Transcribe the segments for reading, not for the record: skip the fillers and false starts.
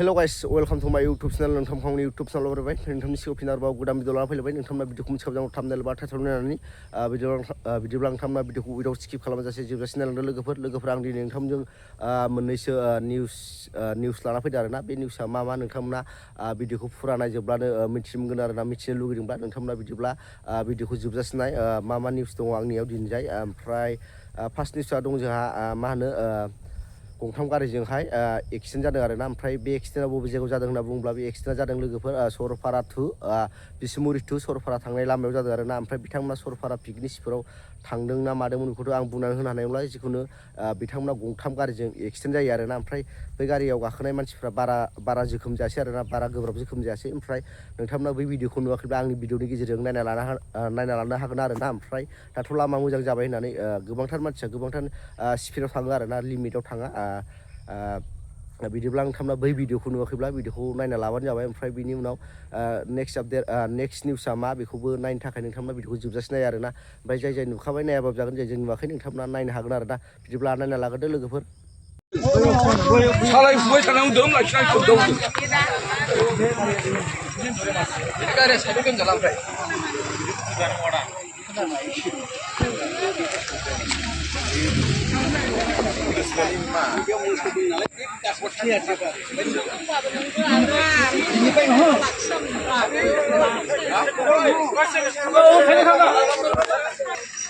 Hello guys, welcome to my YouTube channel. नोंथांनि YouTube channel बाय नोंथांनि सिगाङाव फिन आरोबाव गोदान भिडिअ लाना फैलायबाय नोंथांना भिडिअखौ मोनसेयाव थाम्बनेल बा टाइटल नायनानै भिडिअ नोंथांना भिडिअखौ उइदाव स्किप खालामाजासे जोबजासिम नायलांदो लोगोफोर आं दिनै नोंथांजों मोननैसो निउस लाना फैदों आरोना बे निउसआ मा नोंथांमोना भिडिअखौ फुरा नायजोबब्लानो मिथिनो मोनगोन आरोना मिथिनो लुगैदोंब्ला नोंथांमोना बिदिब्ला भिडिअखौ जोबजासिम नाय मा निउस दङ आंनियाव दिनैजाय ओमफ्राय फार्स्ट निउसआ दं जोंहा मा होनो गंथाम गारिजोंहाय एक्सिडेन्ट जादों आरोना ओमफ्राय बे एक्सिडेन्टआ बबे जायगायाव जादों होनना बुङोब्ला बे एक्सिडेन्टआ जादों लोगोफोर सरलपारा टु बिसमुरि टु सरलपारा थांनाय लामायाव जादों आरोना ओमफ्राय बिथांमोना सरलपारा पिकनिक स्पटआव थांदों ना मादोंमोन बेखौथ' आं बुंनानै होनो हानाय नंला जिखुनु बिथांमोना गंथाम गारिजों एक्सिडेन्ट जायो आरोना ओमफ्राय बै गारियाव गाखोनाय मानसिफ्रा बारा जोखोम जायासै आरोना बारा गोब्राब जोखोम जायासै ओमफ्राय नोंथांमोना बै भिडिअखौ नुवाखैब्ला आंनि भिडिअनि गेजेरजों नायना लानो हागोन आरोना ओमफ्राय दाथ' लामा मोजां जाबाय होननानै गोबांथार मानसिया गोबांथार स्पिडआव थाङो आरोना लिमिटआव थाङा बिदिब्ला नोंथांमोना बै भिडिअखौ नुवाखैब्ला भिडिअखौ नायना लाबानो जाबाय ओमफ्राय बिनि उनाव नेक्स्ट निउसआ मा बेखौबो नायनो थाखाय नोंथांमोना भिडिअखौ जोबजासिम नाया आरोना ओमफ्राय जाय नुखाबाय नायाबाबो जागोन जाय नुवाखै नोंथांमोना नायनो हागोन आरोना बिदिब्ला नायना लाग्रोदो लोगोफोर सालायफुबाय थानायाव दं लाखिनांगौ दं गारिया साइडआव दोनजाला ओमफ्राय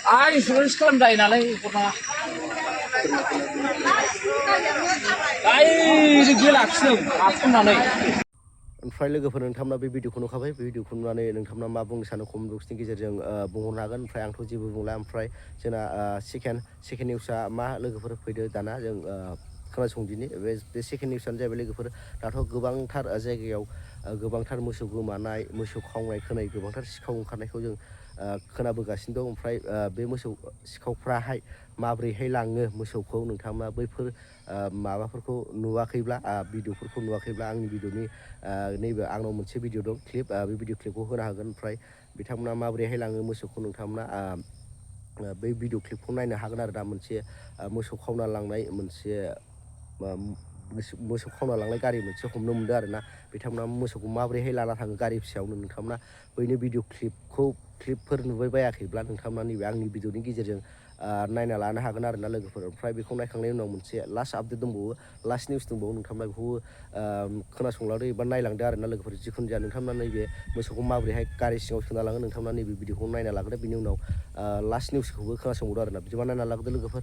आं इन्सुरेन्स खालामजायो नालाय गथ'ना डाइरेक्ट लाखिदों आखुनानै ओमफ्राय लोगोफोर नोंथांमोना बे भिडिअखौ नुखाबाय बे भिडिअखौ नुनानै नोंथांमोना मा बुंनो सानो कमेन्ट बक्सनि गेजेरजों बुंहरनो हागोन ओमफ्राय आंथ' जेबो बुंला ओमफ्राय जोंना सेकेन्ड निउसआ मा लोगोफोर फैदो दाना जों खोनासंदिनि बे सेकेन्ड निउसआनो जाहैबाय लोगोफोर दाथ' गोबांथार जायगायाव गोबांथार मोसौ गोमानाय मोसौ खावनाय खोनाय गोबांथार सिखाव ओंखारनायखौ जों खोनाबोगासिनो दं ओमफ्राय बे मोसौ सिखावफ्राहाय माब्रैहाय लाङो मोसौखौ नोंथांमोना बैफोर माबाफोरखौ नुवाखैब्ला भिडिअफोरखौ नुवाखैब्ला आंनि भिडिअनि नैबे आंनाव मोनसे भिडिअ दं क्लिप बे भिडिअ क्लिपखौ होनो हागोन ओमफ्राय बिथांमोना माबोरैहाय लाङो मोसौखौ नोंथांमोना बै भिडिअ क्लिपखौ नायनो हागोन आरो दा मोनसे मोसौ खावना लांनाय मोनसे मोसौ खावना लांनाय गारि मोनसे हमनो मोनदों आरोना बिथांमोना मोसौखौ माबोरैहाय लाना थाङो गारि फिसायावनो नोंथांमोना बैनो भिडिअ क्लिपफोर नुबाय बायाखैब्ला नोंथांमोना नैबे आंनि भिडिअनि गेजेरजों नायना लानो हागोन आरोना लोगोफोर ओमफ्राय बेखौ नायखांनायनि उनाव मोनसे लास्ट आपडेट दंबावो लास्ट निउस दंबावो नोंथांमोना बेखौबो खोनासंलांदो एबा नायलांदो आरोना लोगोफोर जिखुनु जाया नोंथांमोना नैबे मोसौखौ माबोरैहाय गारि सिङाव सोना लाङो नोंथांमोना नैबे भिडिअखौ नायना लाग्रोदो बिनि उनाव लास्ट निउसखौबो खोनासंबावदो आरोना बिदिबा नायना लाग्रोदो लोगोफोर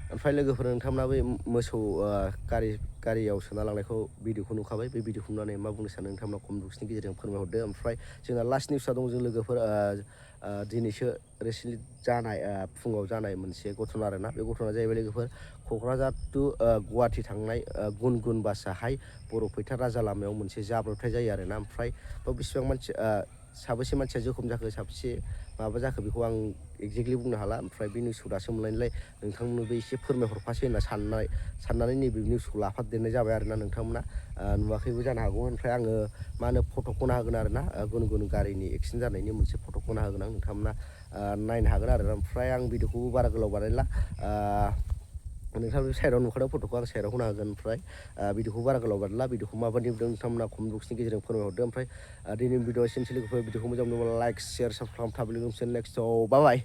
ओमफ्राय लोगोफोर नोंथांमोना बै मोसौ गारियाव सोना लांनायखौ भिडिअखौ नुखाबाय बे भिडिअखौ नुनानै मा बुंनो सानो नोंथांमोना कमेन्ट बक्सनि गेजेरजों फोरमायहरदो ओमफ्राय जोंना लास्ट निउसआ दं जों लोगोफोर दिनैसो रिसेन्टलि जानाय फुङाव जानाय मोनसे घटना आरोना बे घटनाया जाहैबाय लोगोफोर क'क्राझार टु गुवाहाटि थांनाय गुन बासआहाय बरपेटा राजा लामायाव मोनसे जाब्रबथाय जायो आरोना ओमफ्राय बेयाव बेसेबां मानसि साबेसे मानसिया जोखोम जाखो साबेसे माबा जाखो बेखौ आं एक्जेक्टलि बुंनो हाला ओमफ्राय बे निउसखौ दासो मोननायलाय नोंथांमोननोबो एसे फोरमायहरफासै होनना साननानै नैबे निउसखौ लाफादेरनाय जाबाय आरोना नोंथांमोना नुवाखैबो जानो हागौ ओमफ्राय आङो मा होनो फट'खौनो हागोन आरोना गुन गारिनि एक्सिडेन्ट जानायनि मोनसे फट'खौनो हागोन आं नोंथांमोना नायनो हागोन आरो ओमफ्राय आं भिडिअखौबो बारा गोलाव बानायला नोंथांनि साइडआव नुखादों फट'खौ आं साइडआव होनो हागोन ओमफ्राय भिडिअखौ बारा गोलाव बानायला भिडिअखौ माबायदि नुदों नोंथांमोना कमेन्ट बक्सनि गेजेरजों फोरमायहरदो ओमफ्राय दिनैनि भिडिअ एसेनोसै लोगोफोर भिडिअखौ मोजां मोनोब्ला लाइक शेयार साबस्क्राइब खालामना थाबोलो नेक्स्ट बाय